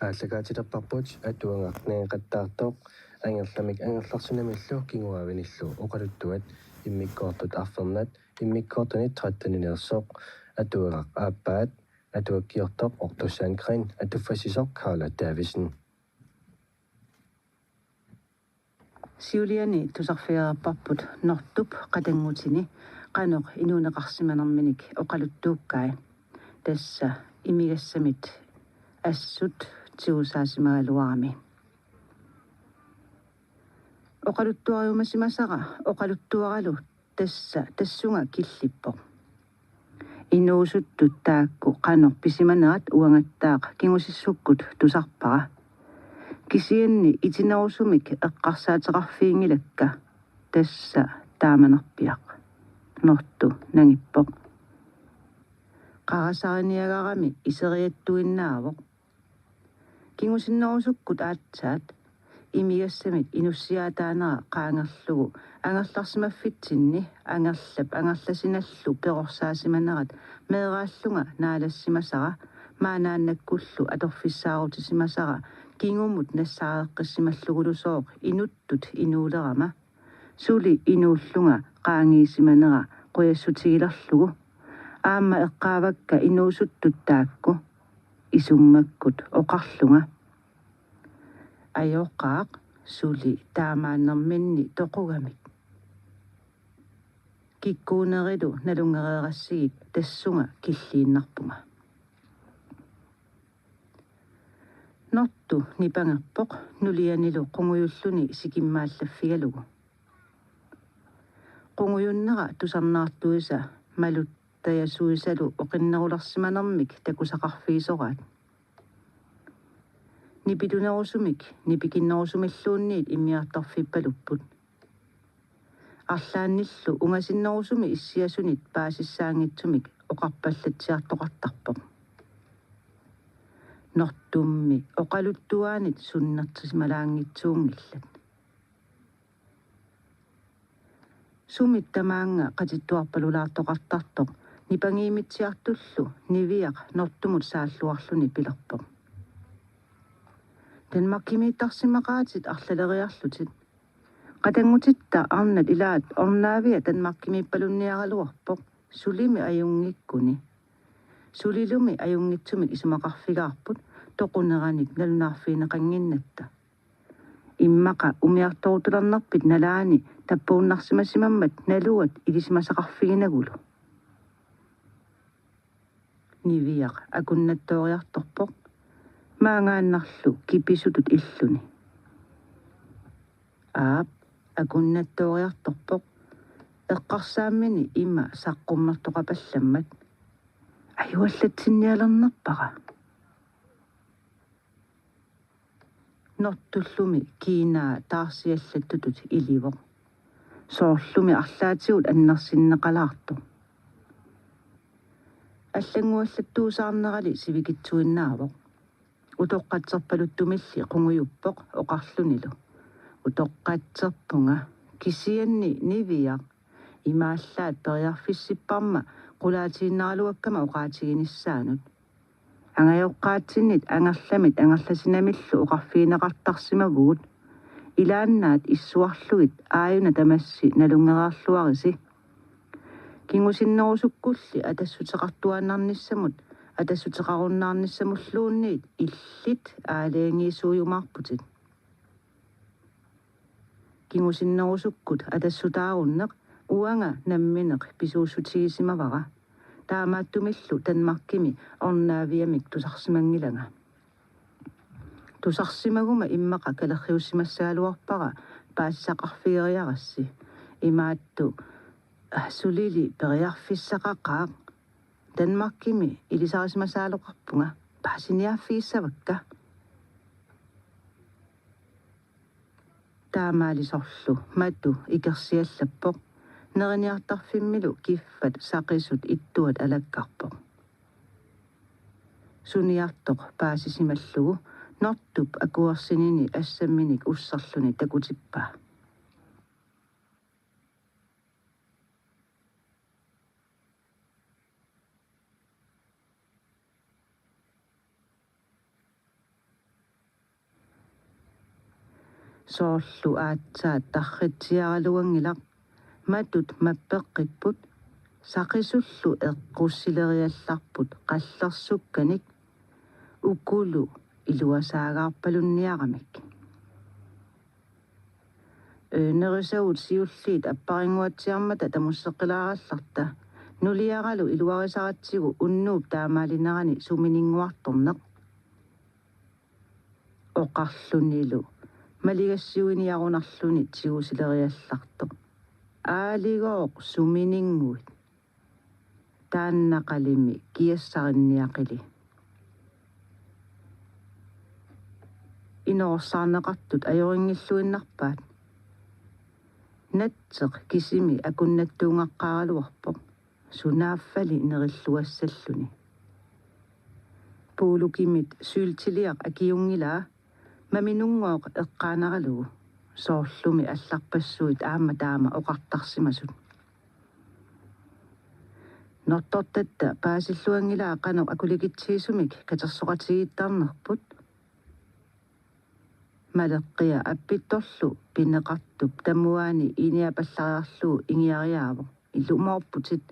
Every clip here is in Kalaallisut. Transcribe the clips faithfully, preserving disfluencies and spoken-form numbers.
Aallakaatilerparput atuagaq nangeqattaartoq, Angerlamik Angerlarsinamillu kinguaavinillu oqaluttuat, immikkoortut arfernat, immikkoortuni trettenineersoq. Atuagaq aappaat, atuakkiortoq Otto Sandgreen, atuffassisoq Karla Davidsen. Siuliani tusarfigereerparput Nortup qatanngutini qanoq inuuneqarsimanerminik oqaluttuukkai, tassa imigassamit assut tigusaasimagaluarami. Oqaluttuariumasimasara oqaluttuaralu tassa tassunga killippoq. Inuusuttut taakku qanoq pisimanerat uangattaaq kingusissukkut tusarpara. Kisianni itinerusumik eqqarsaateqarfiginngilakka, tassa taamanerpiaq. Nortu nangippoq. Qarasariniagarami iseriattuinnaavoq. Kingusinnerusukkut aatsaat imigassamit inussiaataanera qaangerlugu angerlarsimaffitsinni Angerlap Angerlasinallu perorsaasimanerat meeraallunga naalassimasara, maanaannakkullu atorfissaarutissimavara kingumut nassaareqqissimallugulusooq inuttut inuulerama, suli inuullunga qaangiisimanera qujassutigilerlugu. Aamma eqqaavakka inuusuttut taakku, isummakkut oqarlunga: Ajoqaaq, suli taamaannerminni toqugamik. Kikkuunerilu nalunngereerassigik tassunga killiinnarpunga. Nortu nipangerpoq nulianilu qungujulluni sikimmaallaffigalugu. Qungujunnera tusarnaartuisa maluttajasuisalu oqinnerulersimanermik takusaqarfigisoraat. Nipitunerusumik nipikinnerusumilluunniit immiartorfippalupput. Arlaannillu ungasinnerusumi issiasunit paasissaanngitsumik oqarpallatsiartoqartarpoq. Nortummi oqaluttuaanit sunnertisimalaanngitsuunngillat. Sumit tamaanga qatittuarpalulaartoqartartoq nipangiimitsiartullu Niviaq Nortumut saalluarluni pilerpoq: Danmarkimiittarsimaqaatit arlaleriarlutit. Qatanngutitta arnat ilaat ornaavia Danmarkimiippalunniaraluarpoq, sulimi ajunngikkuni. Sulilumi ajunngitsumik isumaqarfigaarput toquneranik nalunaarfigineqannginnatta. Immaqa umiartorutulernerpit nalaani tappuunnarsimasimammat naluat ilisimasaqarfiginagulu. Niviaq akunnattooriartorpoq, maangaannarlu kipisutut illuni. Aap, akunnattooriartorpoq, eqqarsaammini ima saqqummertoqapallammat. Ajuallatsinnialernerpara. Nortullumi kiinaa taarsiallattutut ilivoq. Soorlumi arlaatigut annersinneqalaartoq. Allannguallattuusaarnerali sivikitsuinnaavoq. Utoqqatserpaluttumilli qungujuppoq oqarlunilu: Utoqqatserpunga, kisianni Niviaq, imaallaat periarfissipparma qulaatiinnaraluakkama oqaatiginissaanut. Angajoqqaatsinnit Angerlamit Angerlasinamillu oqarfigineqartarsimavugut. Ilaannaat issuarlugit aajuna tamassi nalunngereerluarisi. Kingusinnerusukkulli atassuteqartuaannarnissamut atassuteqarunnaarnissamulluunniit illit aalajangiisuujumaarputit. Kingusinnerusukkut atassutaarunneq uanga nammineq pisuussutigisimavara. Taamaattumillu Danmarkimi ornaaviamik tusarsimanngilanga. Tusarsimaguma immaqa kalerriussimassagaluarpara paasisaqarfigeriarassi. Imaattoq: Sulili periarfissaqaqaaq. Danmarkimi ilisarisimasaaloqarpunga, paasiniaaffigissavakka. Taamaalisorlu matu ikersiallappoq, neriniartarfimmilu kiffat saqisut ittuat alakkarpoq. Suniartoq paasisimallugu Nortup akuersinini assamminik usserluni takutippaa. Soorlu aatsaat tarritsiaraluanngilaq, matut mappeqqipput, saqisullu eqqussileriallarput qallersukkanik, ukulu iluasaagaarpalunniaramik. Ø, nerisagut siulliit apparinnguatsiarmata tamusseqqilaarallarta, nuliaralu iluarisaratsigu unnuup taamaalinerani sumininnguartorneq. Oqarlunilu maligassiuiniarunarluni tigusileriallartoq: Aaligooq, sumininnguit. Taannaqalimi kiassarinniaqili. Inorsaarneqartut ajorinngilluinnarpaat. Natseq kisimi akunnattuunngaqqaaraluarpoq, sunaaffali nerilluassalluni. Puulukimit syltiliaq akiunngilaa, maminunngooq eqqaanaralugu, soorlumi allarpassuit aamma taama oqartarsimasut. Nortortatta paasilluanngilaa qanoq akulikitsigisumik katersoqatigiittarnerput. Maleqqia appittorlu pineqartup tamuaani iniapallariarlugu ingiariaavoq ilumoorputit.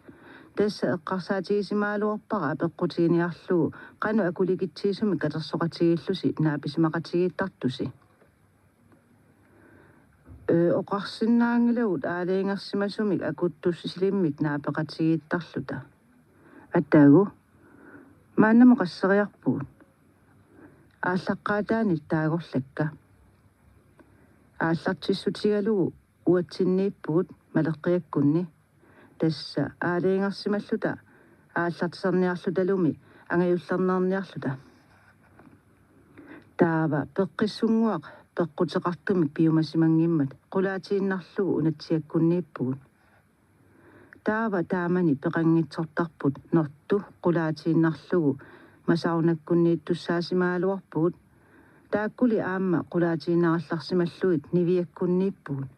Tassa eqqarsaatigisimagaluarpara apeqqutiginiarlugu qanoq akulikitsigisumik katersoqatigiillusi naapisimaqatigiittartusi. Ø, oqarsinnaanngilagut aalajangersimasumik akuttussisilimmik naapeqatigiittarluta. Atagu, maannamut qasseriarpugut. Aallaqqaataani taagorlakka. Aallartissutigalugu uatsinniippugut Maleqqiakkunni. Tassa aalajangersimalluta aallartisarniarlutalumi angajullerneerniarluta. Taava peqqissunnguaq peqquteqartumik piumasimanngimmat qulaatiinnarlugu Unatsiakkunniippugut. Taava taamani peqanngitsortarput Nortu qulaatiinnarlugu Masaunakkunniittussaasimagaluarpugut. Taakkuli aamma qulaatiinnarallarsimallugit Niviakkunniippugut.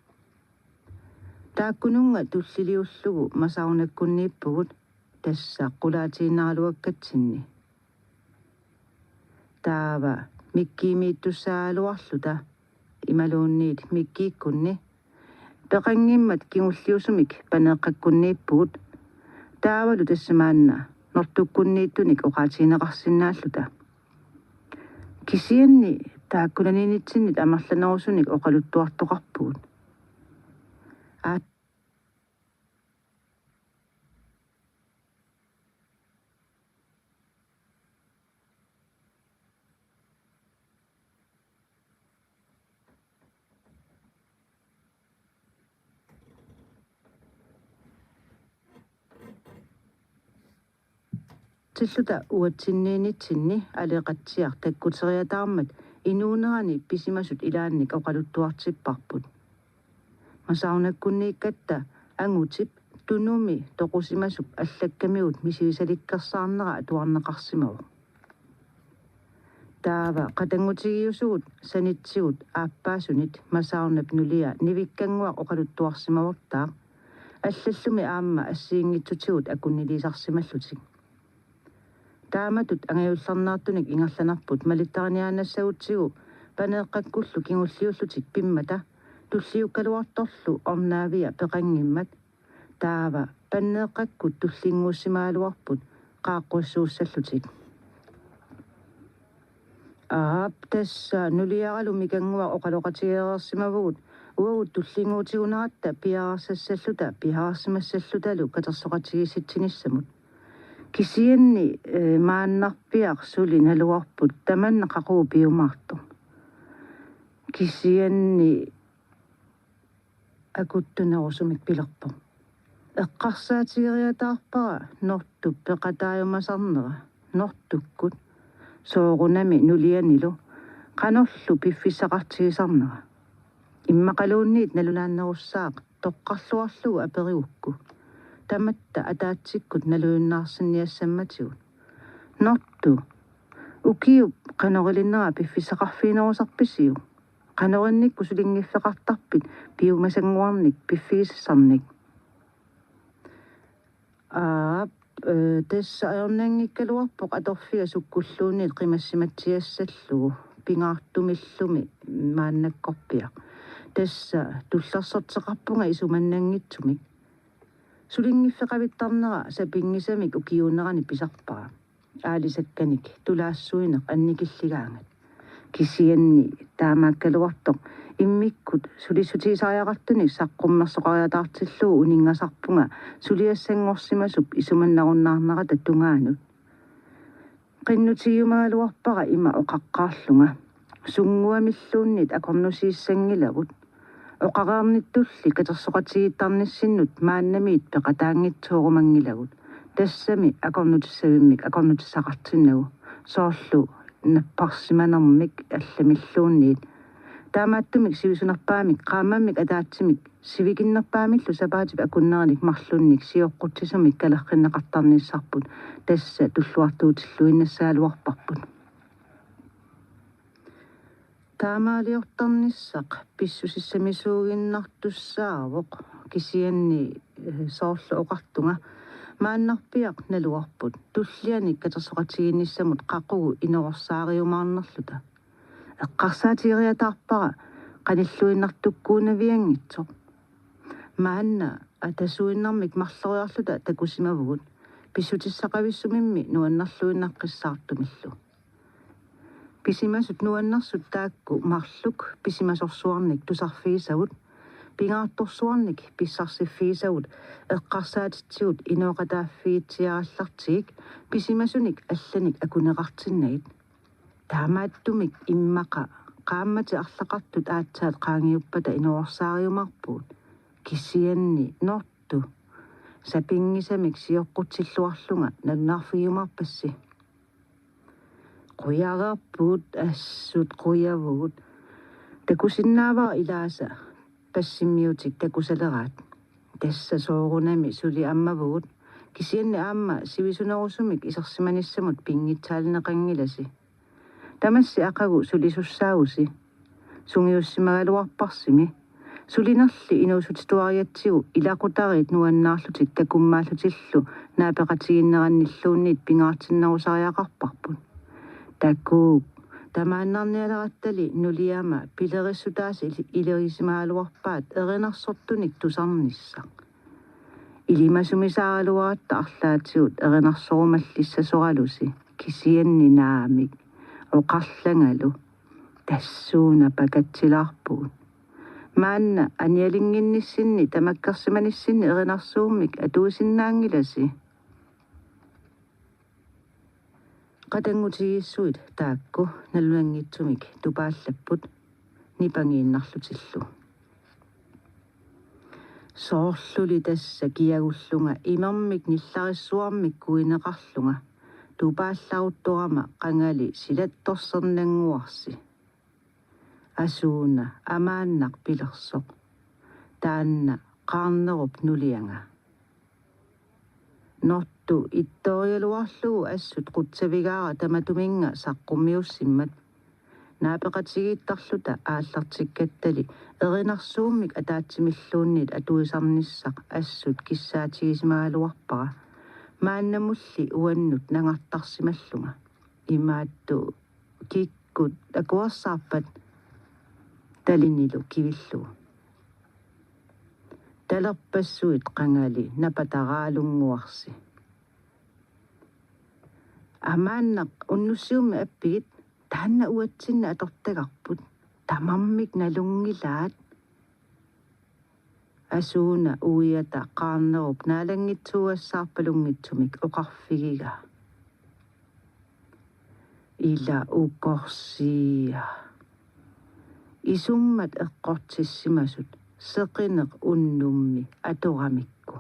Taakkununnga tulliliullugu Masaunakkunniippugut, tassa qulaatiinnaraluakkatsinni. Taava Mikkiimiittussaagaluarluta imaluunniit Mikkiikkunni. Peqanngimmat kingulliusumik Paneeqqakkunniippugut. Taavalu tassa maanna Nortukkunniittunik oqaatigineqarsinnaalluta. Kisianni taakkunaniinnitsinnit amerlanerusunik oqaluttuartoqarpugut. Aa- Tilluta uatsinniinitsinni Aleqatsiaq takkuteriataarmat inuunerani pisimasut ilaannik oqaluttuartipparput. Masaunakkunniikkatta angutip tunumi toqusimasup allakkamigut misigisalikkersaarnera atuarneqarsimavoq. Taava qatanngutigiusugut sanitsigut aappaasunit Masaunap nulia Nivikkannguaq oqaluttuarsimavortaaq, allallumi aamma assigiinngitsutigut akunniliisarsimallutik. Taamatut angajullernaartunik ingerlanerput malittariniaannassagutsigu Paneeqqakkullu kingulliullutik pimmata tulliukkaluartorlu ornaavia peqanngimmat. Taava Paneeqqakkut tullinnguussimagaluarput qaaqqussuussallutik. Aap, tassa nuliaralu Mikannguaq oqaloqatigeereersimavugut uagut tullinnguutigunaratta piareersassalluta piareersimassallutalu katersoqatigiissitsinissamut. Kisianni, eh, maannarpiaq suli naluarput tamanna qaqugu piumaartoq. Kisianni akuttunerusumik pilerpoq: Eqqarsaatigeriataarpara Nortup peqataajumasarnera Nortukkut, soorunami nulianilu, qanorlu piffissaqartigisarnera. Immaqaluunniit nalunaannerussaaq toqqarluarlugu aperigukku, tamatta ataatsikkut nalujunnaarsinniassammatigut: Nortu, ukiup qanorilinnera piffissaqarfiginerusarpisiuk? Qanorinnikkut sulinngiffeqartarpit piumasannguarnik piffigisassarnik? Aap, eh, tassa ajornanngikkaluarpoq atorfia sukkulluunniit qimassimatsiassallugu, pingaartumillumi maannakkorpiaq. Tassa tullersorteqarpunga isumannanngitsumik. Sulinngiffeqavittarnera sapinngisamik ukiuunerani pisarpara. Aalisakkanik tulaassuineq annikilligaangat. Kisianni taamaakkaluartoq immikkut sulissutigisariaqartunik saqqummersoqariataartillugu uninngasarpunga suliassanngorsimasup isumannarunnaarnerata tungaanut. Qinnutigiumagaluarpara ima oqaqqaarlunga: Sunnguamilluunniit akornusiissanngilagut. Oqareernittulli katersoqatigiittarnissinnut maannamiit peqataanngitsoorumanngilagut. Tassami akornutissavimmik akornutissaqartinnagu. Soorlu napparsimanermik allamilluunniit. Taamaattumik sivisunerpaamik, qaammammik ataatsimik, sivikinnerpaamillu sapaatip akunnerinik marlunnik sioqqutsisumik kalerrinneqartarnissarput, tassa tulluartuutilluinnassagaluarparput. Taamaaliortarnissaq pissusissamisuuginnartussaavoq, kisianni, eh, soorlu oqartunga: Maannarpiaq naluarput, tullianik katersoqatigiinnissamut qaqugu inoorsaariumaarnerluta. Eqqarsaatigeriataarpara qanilluinnartukkuunavianngitsoq. Maanna atasuinnarmik marloriarluta takusimavugut, pissutissaqavissumimmi nuannerluinnaqqissaartumillu. Pisimasut nuannersut taakku marluk pisimasorsuarnik tusarfigisagut, pingaartorsuarnik pissarsiffigisagut eqqarsaatitsigut inooqataaffigitsiarallartigik pisimasunik allanik akuneqartinnagit. Taamaattumik immaqa qaammatit arlaqartut aatsaat qaangiuppata inoorsaariumaarpugut, kisianni Nortu sapinngisamik sioqqutsilluarlunga nalunaarfigiumaarpassi. Qujareerpugut, assut qujavugut. Takusinnaavara ilaasa passimmiutik takusaleraat. Tassa soorunami suli ammavugut, kisianni aamma sivisunerusumik isersimanissamut pinngitsaalineqanngilasi. Tamassi aqagu sulisussaavusi. Sungiussimagaluarparsimi. Sulinerli inuussutituarigatsigu ilaqutariit nuannaarlutik takummaallutillu naapeqatigiinnerannilluunniit pingaartinnerusariaqarparput. Takuuk, tamaannarnialerattali nuliama pilerissutaasa ili-, ilerisimagaluarpaat erinarsortunik tusarnissaq. Ilimasumisaaraluaratta arlaatigut erinarsorumallissasoralusi, kisianni naamik, oqarlangalu: Tassuuna pakatsilaarpugut. Maanna anialinnginnissinni tamakkersimanissinni erinarsuummik atuisinnaanngilasi. Qatanngutigiissuit taakku nalunanngitsumik tupaallapput nipangiinnarlutillu. Soorluli tassa kiagullunga imermik nillarissuarmik kuineqarlunga, tupaallaruttorama qangali silattorsernannguarsi. Asuuna Amaannaq pilersoq: Taanna Qaarnerup nulianga. Nortu ittoorigaluarlugu assut qutsavigaara tamatuminnga saqqummiussimmat. Naapeqatigiittarluta aallartikkattali erinarsuummik ataatsimilluunniit atuisarnissaq assut kissaatigisimagaluarpara, maannamulli uannut nangartarsimallunga. Imaattoq kikkut akuersaarpat talinilu kivillugu. Talerpassuit qangali napataraalunnguarsi. Amaannaq, unnussiummi appigit, taanna uatsinni atortagarput, tamarmik nalunngilaat. Asuuna uiata Qaarnerup naalanngitsuugassaarpalunngitsumik oqarfigigaa: Ila ukorsia. Isummat eqqortissimasut seqineq unnummi atoramikku.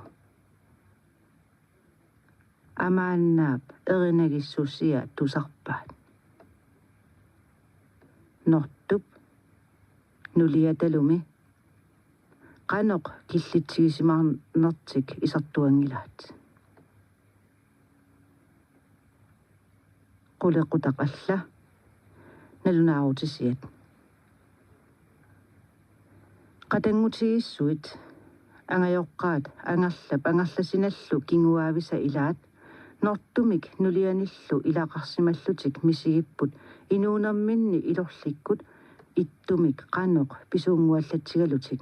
Amaannaap erinagissusia tusarpaat. Nortup nuliatalumi qanoq killitsigisimaarnertik isertuanngilaat. Qulequtaq alla, nalunaarutisiat. Qatanngutigiissuit, angajoqqaat Angerlap Angerlasinallu kinguaavisa ilaat, Nortumik nulianillu ilaqarsimallutik misigipput inuunerminni ilorlikkut Ittumik qanoq pisuunnguallatsigalutik.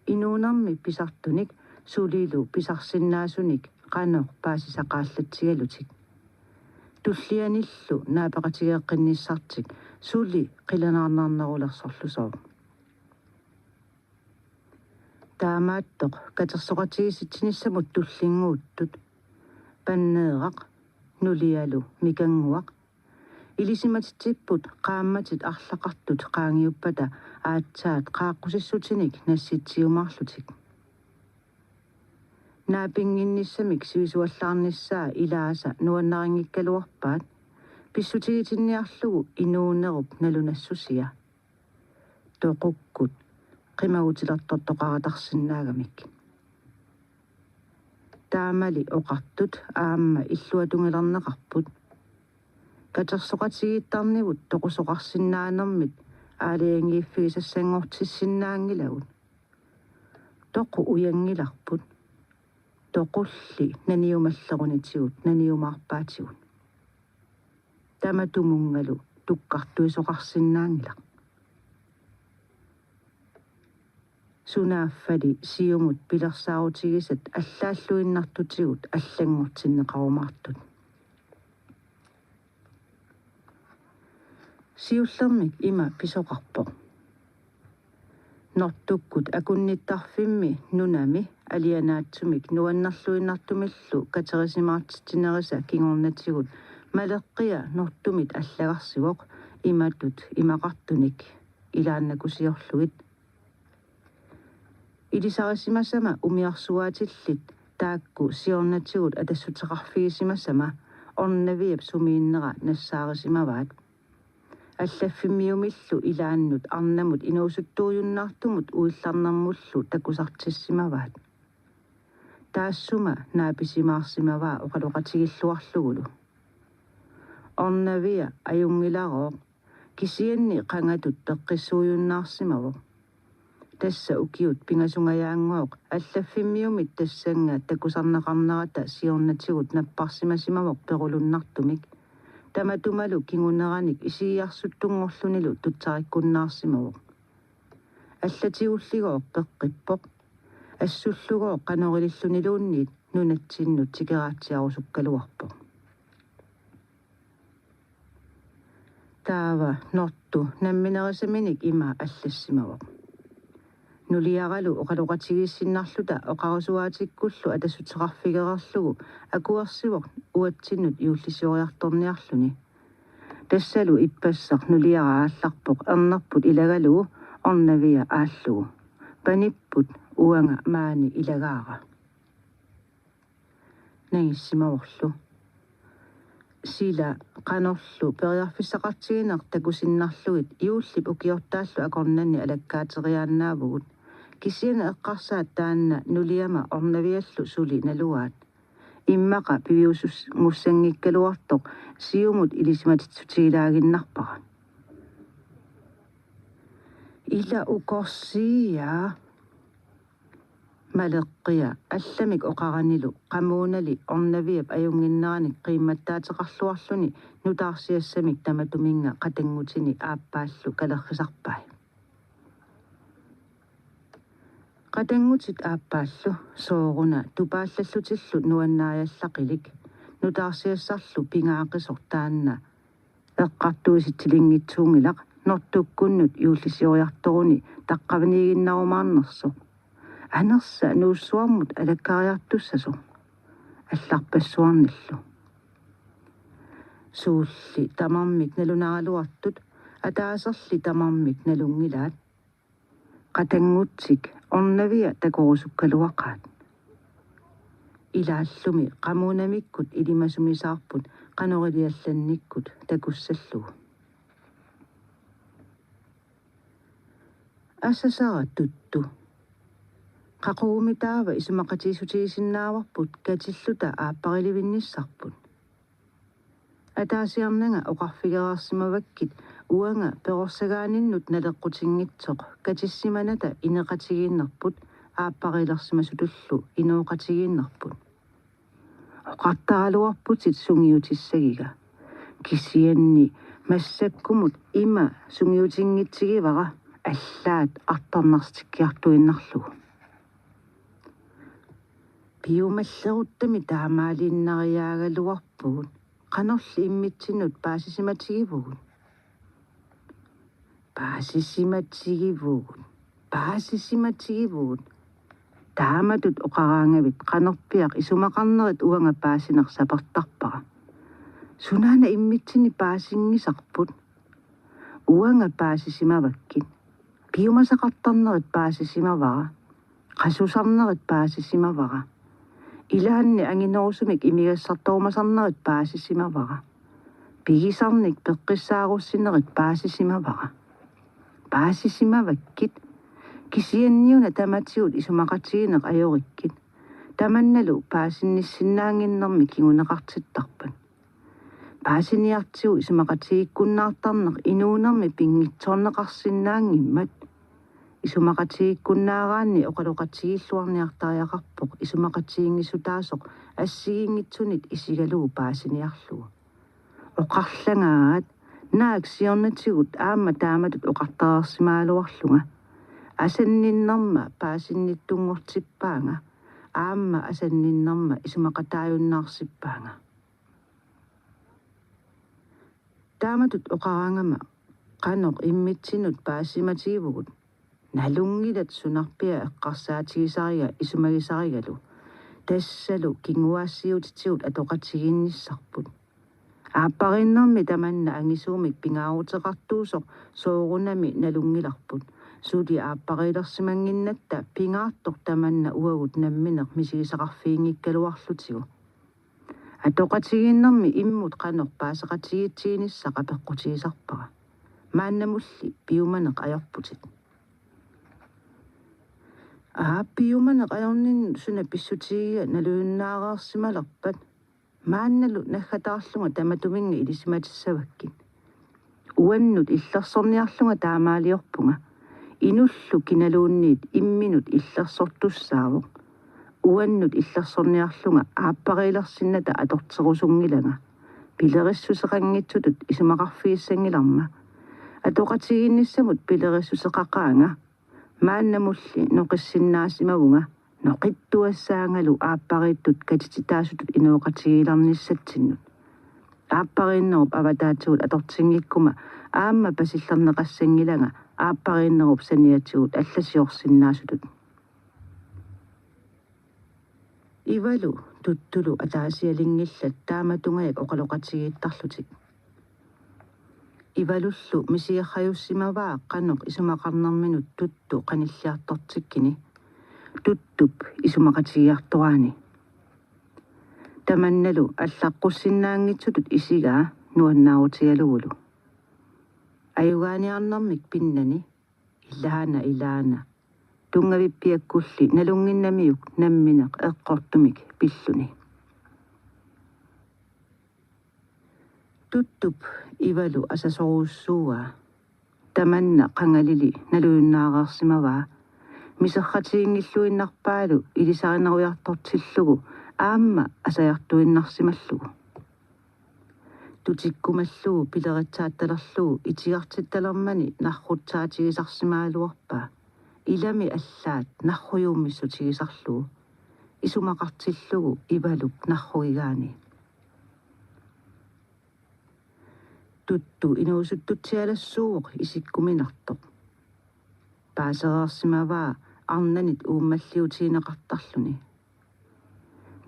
Inuunermi pisartunik sulilu pisarsinnaasunik qanoq paasisaqaallatsigalutik. Tullianillu naapeqatigeeqqinnissartik suli qilanaarnarnerulersorlusooq. Taamaattoq katersoqatigiissitsinissamut tullinnguuttut. Panneeraq, nulialu mikannguaq. Ilisimatitsipput qaammatit arlaqartut qaangiuppata aatsaat qaaqqusissutinik nassitsiumaarlutik. Naapinnginnissamik sivisuallaarnissaa ilaasa nuannarinngikkaluarpaat, pissutigitinniarlugu inuunerup nalunassusia. Toqukkut qimagutilertortoqaratarsinnaagamik. Taamali oqartut aamma illuatungilerneqarput. Katersoqatigiittarnivut toqusoqarsinnaanermit aalajangiiffigisassanngortissinnaanngilagut. Toqu ujanngilarput. Toqulli naniumallerunitigut naniumaarpaatigut. Tamatumunngalu tukkartuisoqarsinnaanngilaq. Sunaaffali siumut pilersaarutigisat allaalluinnartutigut allanngortinneqarumaartut. Siullermik ima pisoqarpoq. Nortukkut akunnittarfimmi nunami alianaatsumik nuannerluinnartumillu katerisimaartitsinerisa kingornatigut Maleqqia Nortumit allagarsivoq imatut imaqartunik ilaannakusiorlugit. Ilisarisimasama umiarsuaatillit taakku siornatigut atassuteqarfigisimasama Ornaviap sumiinnera nassaarisimavaat. Allaffimmiumillu ilaannut arnamut inuusuttuujunnaartumut uillarnermullu takusartissimavaat. Taassuma naapisimaarsimavaa oqaloqatigilluarlugulu. Ornavia ajunngilarooq, kisianni qangatut peqqissuujunnaarsimavoq. Tassa ukiut pingasungajaanngooq allaffimmiumit tassannga takusarneqarnerata siornatigut napparsimasimavoq perulunnartumik. Tamatumalu kinguneranik isigiarsuttunngorlunilu tutsarikkunnaarsimavoq. Allatigulligooq peqqippoq. Assullugooq qanorililluniluunniit nunatsinnut tikeraatsiarusukkaluarpoq. Taava Nortu namminerisaminik ima allassimavoq. Nuliaralu oqaloqatigiissinnarluta oqarusuaatikkullu atassuteqarfigereerlugu akuersivoq uatsinnut juullisioriartorniarluni. Tassalu ippassaq nuliara aallarpoq ernerput ilagalugu Ornavia aallugu. Panipput uanga maani ilagaara. Nangissimavorlu. Sila qanorlu periarfissaqartigineq takusinnarlugit juullip ukiortaallu akornanni alakkaateriaannaavugut. Kisianni eqqarsaat taanna nuliama Ornaviallu suli naluaat. Immaqa piviusunngussanngikkaluartoq siumut ilisimatitsutigilaaginnarpara. Ila ukorsiia. Maleqqia allamik oqaranilu qamuunali Ornaviap ajunnginneranik qiimmattaateqarluarluni nutaarsiassamik tamatuminnga qatanngutini aappaallu kalerrisarpai. Qatanngutit aappaallu sooruna tupaallallutillu nuannaajallaqilik, nutaarsiassarlu pingaaqisoq taanna eqqartuisitsilinngitsuunngilaq Nortukkunnut juullisioriartoruni taqqavaniiginnarumaarnersoq. Anersa Nuussuarmut alakkariartussasoq allarpassuarnillu. Suulli tamarmik nalunaraluartut ataaserli tamarmik nalunngilaat. Qatanngutsik Ornavia takorusukkaluaqaat. Ilaallumi qamuunamikkut ilimasumisaarput qanoriliallannikkut takussallugu. Asasara Tuttu. Qaqugumitaava isumaqatigiissutigisinnaavarput katilluta aapparilivinnissarput. Ataasiarnanga oqarfigereersimavakkit uanga perorsagaaninnut naleqqutinngitsoq katissimanata ineqatigiinnerput aapparilersimasutullu inooqatigiinnerput. Oqartaraluarputit sungiutissagiga. Kisianni Massakkumut ima sungiutinngitsigivara allaat artornarsitikkiartuinnarlugu. Piumalleruttami taamaaliinnariaagaluarpugut, qanorli immitsinnut paasisimatigivugut. Paasisimatigivugut. Paasisimatigivugut. Taamatut oqaraangavit qanorpiaq isumaqarnerit uanga paasineq sapertarpara. Sunaana immitsinni paasinngisarput? Uanga paasisimavakkit. Piumasaqartarnerit paasisimavara. Qasusarnerit paasisimavara. Ilaanni anginerusumik imigassartorumasarnerit paasisimavara. Pigisarnik peqqissaarussinerit paasisimavara. Paasisimavakkit. Kisianniuna tamatigut isumaqatigineq ajorikkit. Tamannalu paasinnissinnaannginnermi kinguneqartittarpat. Paasiniartigu isumaqatigiikkunnaartarneq inuunermi pinngitsoorneqarsinnaanngimmat. Isumaqatigiikkunnaaraanni oqaloqatigiilluarniartariaqarpoq isumaqatiginngissutaasoq assigiinngitsunit isigalugu paasiniarlugu. Oqarlagaat naak siornatigut aamma taamatut oqartareersimagaluarlunga. Asanninnerma paasinnittunngortippaanga, aamma asanninnerma isumaqataajunnaarsippaanga. Taamatut oqaraangama qanoq immitsinnut paasisimatigivugut, nalunngilat sunarpiaq eqqarsaatigisariga isumagisarigalu, tassalu kinguaassiuutitigut atoqatigiinnissarput. Aappariinnermi tamanna angisuumik pingaaruteqartuusoq soorunami nalunngilarput. Suli aappariilersimannginnatta pingaartoq tamanna uagut nammineq misigisaqarfiginngikkaluarlutigu. Atoqatigiinnermi immut qanoq paaseqatigiitsiinissaq apeqqutigisarpara. Maannamulli piumaneq ajorputit. Aa, piumaneq ajorninnut suna pissutigiga naluinnaareersimalerpat? Maannalu naggataarlunga tamatuminnga ilisimatissavakkit. Uannut illersorniarlunga taamaaliorpunga. Inullu kinaluunniit imminut illersortussaavoq. Uannut illersorniarlunga aappariilersinnata atorterusunngilanga. Pilerissuseqanngitsutut isumaqarfigissanngilarma. Atoqatigiinnissamut pilerissuseqaqaanga. Maannamulli noqissinnaasimavunga, noqittuassaangalu aappariittut katititaasutut inooqatigiilernissatsinnut. Aappariinnerup avataatigut atortinngikkuma aamma pasillerneqassanngilanga aappariinnerup saniatigut allasiorsinnaasutut. Ivalu Tuttulu ataasialinngillat taamatungajak oqaloqatigiittarlutik. Ivalullu misigerrajussimavaa qanoq isumaqarnerminut Tuttu qanilliartortikkini, Tuttup isumaqatigiartoraani. Tamannalu allaqqussinnaanngitsutut isigaa nuannaarutigalugulu. Ajugaaniarnermik pinnani, ilaana, ilaana. Tunngavippiakkulli nalunnginnamiuk nammineq eqqortumik pilluni. Tuttup Ivalu asasorujussuuaa. Tamanna qangalili naluinnaareersimavaa. Miserratiginngilluinnarpaalu ilisarinerujartortillugu aamma asajartuinnarsimallugu. Tutikkumallugu pileritsaattalerlugu itigartittalermani narrutsaatigisarsimagaluarpaa. Ilami allaat narrujuummissutigisarlugu. Isumaqartillugu Ivalup narrugigaani. Tuttu inuusuttutsialassuuvoq isikkuminartoq. Paasereersimavaa arnanit uummalliutigineqartarluni.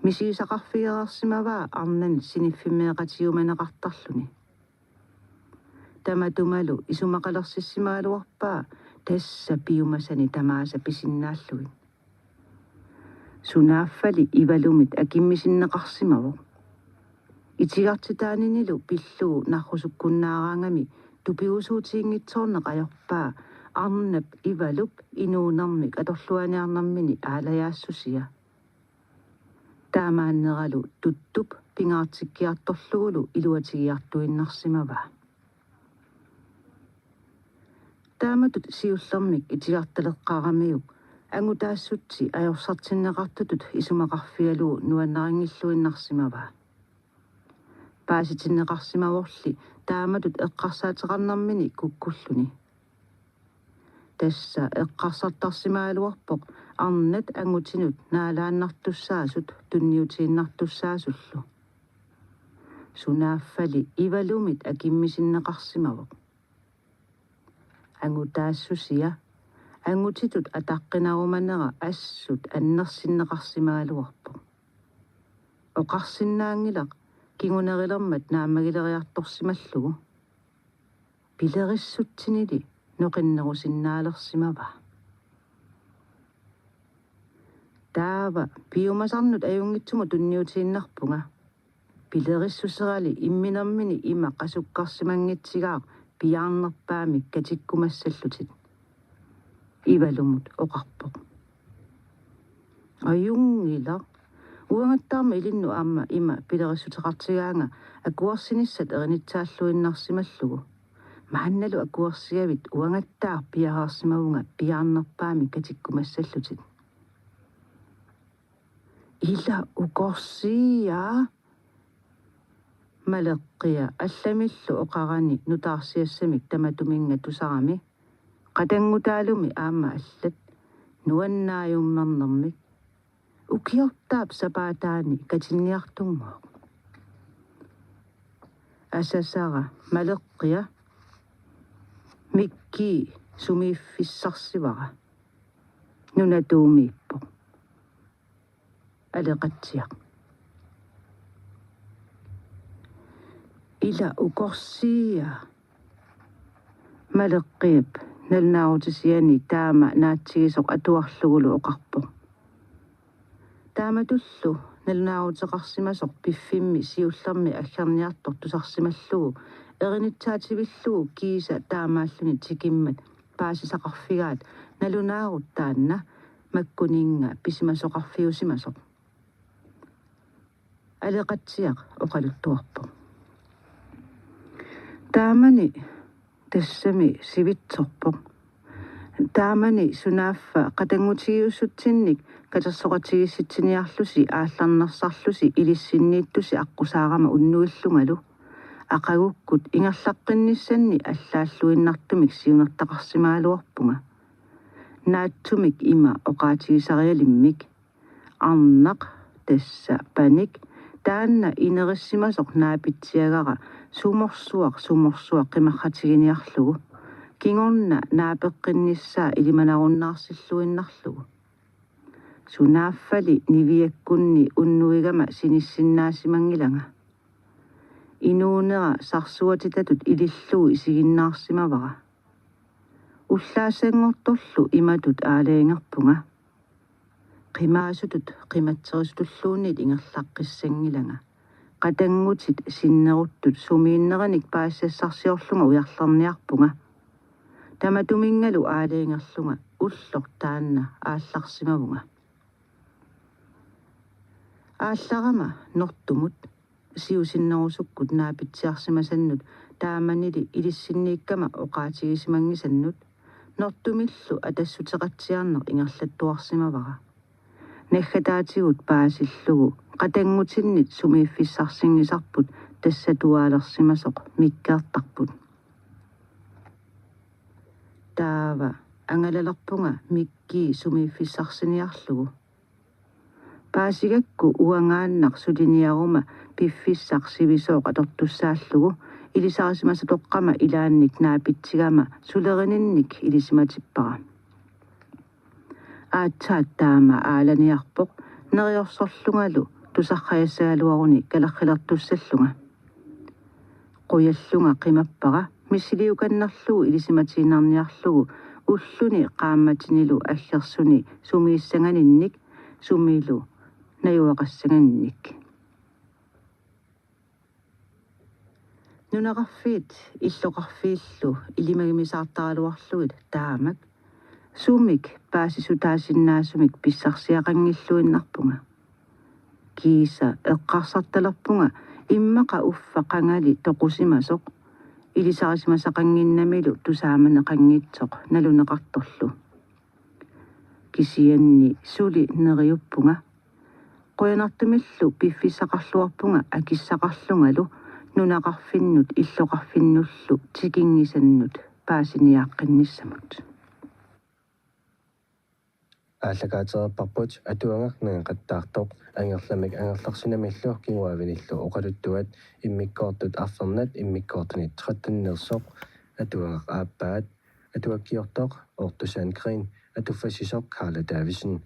Misigisaqarfigereersimavaa arnanit siniffimmeeqatigiumaneqartarluni. Tamatumalu isumaqalersissimagaluarpaa tassa piumasani tamaasa pisinnaallugit. Sunaaffali Ivalumit akimmisinneqarsimavoq. Itigartitaaninilu pillugu narrusukkunnaaraangami tupigusuutiginngitsoorneq ajorpaa arnap Ivalup inuunermik atorluaniarnermini aalajaassusia. Taamaanneralu Tuttup pingaartikkiartorlugulu iluatigiartuinnarsimavaa. Taamatut siullermik itigartaleqqaaramiuk angutaassutsi ajorsartinneqartutut isumaqarfigalugu nuannarinngilluinnarsimavaa. paasitinneqarsimavorli taamatut eqqarsaateqarnermini kukkulluni. Tassa eqqarsartarsimagaluarpoq arnat angutinut naalaannartussaasut tunniutiinnartussaasullu. Sunaaffali Ivalumit akimmisinneqarsimavoq. Angutaassusia, angutitut ataqqinarumanera assut annersinneqarsimagaluarpoq. Oqarsinnaanngilaq kingunerilermat naammagileriartorsimallugu. Pilerissutsinili noqinnerusinnaalersimavaa. Taava piumasarnut ajunngitsumut tunniutiinnarpunga. Pilerissuserali imminermini ima qasukkarsimanngitsigaaq piaarnerpaamik katikkumassallutit, Ivalumut oqarpoq. Ajunngilaq. Uangattaarma ilinnut aamma ima pilerissuteqartigaanga akuersinissat erinitsaalluinnarsimallugu. Maannalu akuersigavit uangattaaq piareersimavunga piaarnerpaamik katikkumassallutit. Ila ukorsiia, Maleqqia allamillu oqarani nutaarsiassamik tamatuminnga tusarami. Qatanngutaalumi aamma allat nuannaajummernermik. Ukiortaap sapaataani katinniartunngooq. Asasara Maleqqia, Mikkii sumiiffissarsivara. Nunatuumiippoq. Aleqatsiaq. Ila ukorsiia, Maleqqiap nalunaarutisiani taama naatsigisoq atuarlugulu oqarpoq. Taamatullu nalunaaruteqarsimasoq piffimmi siullermi aggerniartoq tusarsimallugu erinitsaativillugu kiisa taamaalluni tikimmat paasisaqarfigaat nalunaarut taanna makkuninnga pisimasoqarfiusimasoq. Aleqatsiaq oqaluttuarpoq. Taamani tassami sivitsorpoq. Taamani sunaaffa qatanngutigiussutsinnik katersoqatigiissitsiniarlusi aallarnersarlusi ilissinniittusi aqqusaarama unnuillungalu. Aqagukkut ingerlaqqinnissanni allaalluinnartumik siunertaqarsimagaluarpunga. Naatsumik ima oqaatigisarialimmik. Arnaq, tassa panik, taanna inerissimasoq naapitsiagara sumorsuaq sumorsuaq qimarratiginiarlugu. Kingorna naapeqqinnissaa ilimanarunnaarsilluinnarlugu. Sunaaffali niviakkunni unnuigama sinissinnaasimanngilanga. Inuunera sarsuatitatut ilillugu isiginnaarsimavara. Ullaassanngortorlu imatut aalajangerpunga. Qimaasutut qimatserisutulluunniit ingerlaqqissanngilanga. Qatanngutit sinneruttut sumiinnerinik paasisassarsiorlunga ujarlerniarpunga. Tamatuminngalu aalajangerlunga ulloq taanna aallarsimavunga. Aallarama Nortumut siusinnerusukkut naapitsiarsimasannut taamanili ilissinniikkama oqaatigisimanngisannut Nortumillu atassuteqatsiarneq ingerlattuarsimavara. Naggataatigut paasillugu qatanngutinnit sumiiffissarsinngisarput tassatuaalersimasoq Mikkeertarput. Taava angalalerpunga Mikkii sumiiffissarsiniarlugu. Paasigakku uangaannaq suliniaruma piffissaq sivisooq atortussaallugu ilisarisimasatoqqama ilaannik naapitsigama sulerininnik ilisimatippara. Aatsaat taama aalaniarpoq neriorsorlungalu tusarrajassagaluaruni kalerrilertussallunga. Qujallunga qimappara missiliukannerlugu ilisimatiinnarniarlugu ulluni qaammatinilu aggersuni sumiissanganinnik sumilu najugaqassanganinnik. Nunaqarfiit illoqarfiillu ilimagimisaartaraluarlugit taamak sumik paasisutaasinnaasumik pissarsiaqanngilluinnarpunga. Kiisa eqqarsartalerpunga immaqa uffa qangali toqusimasoq ilisarisimasaqannginnamilu tusaamaneqanngitsoq naluneqartorlu. Kisianni suli neriuppunga. Qujanartumillu piffissaqarluarpunga, akissaqarlungalu nunaqarfinnut illoqarfinnullu tikinngisannut paasiniaaqqinnissamut. Aallakaatereerparput atuagaq nangeqattaartoq Angerlamik Angerlarsinamillu kinguaavinillu oqaluttuat, immikkoortut arfernat immikkoortunit tretten-iinersoq. Atuagaq aappaat. Atuakkiortoq Ortusan Green, atuffassisoq Karla Davidsen.